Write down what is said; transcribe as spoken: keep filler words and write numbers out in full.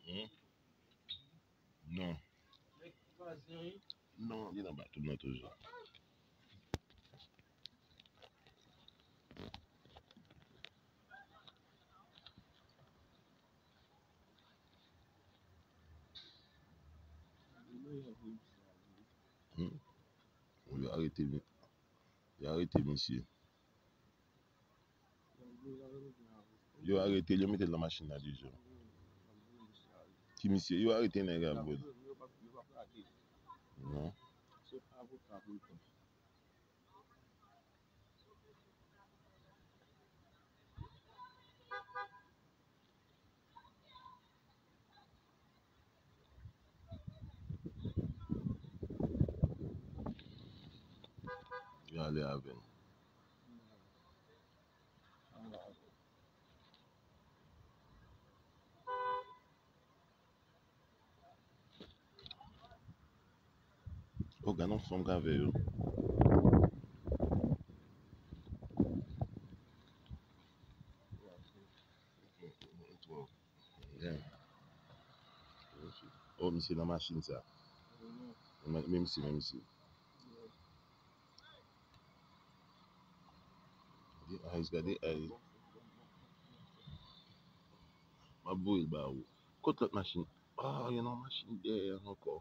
Hmm? Non. Non, li nan baton nan toujou. Hmm. Yo arete, yo arete misye. Yo arete l, yo mete l nan machin la deja. Ki misye? Yo arete nèg la, bro. Non. Yo ale avè l. Oh, gade yon fanm k avè yo. Oh, misye nan machin sa. Men, men misye, men misye. Gade Ice, gade Ice. M ap voye l ba ou. Kot lòt machin? Ah, gen yon machin dèyè ankò.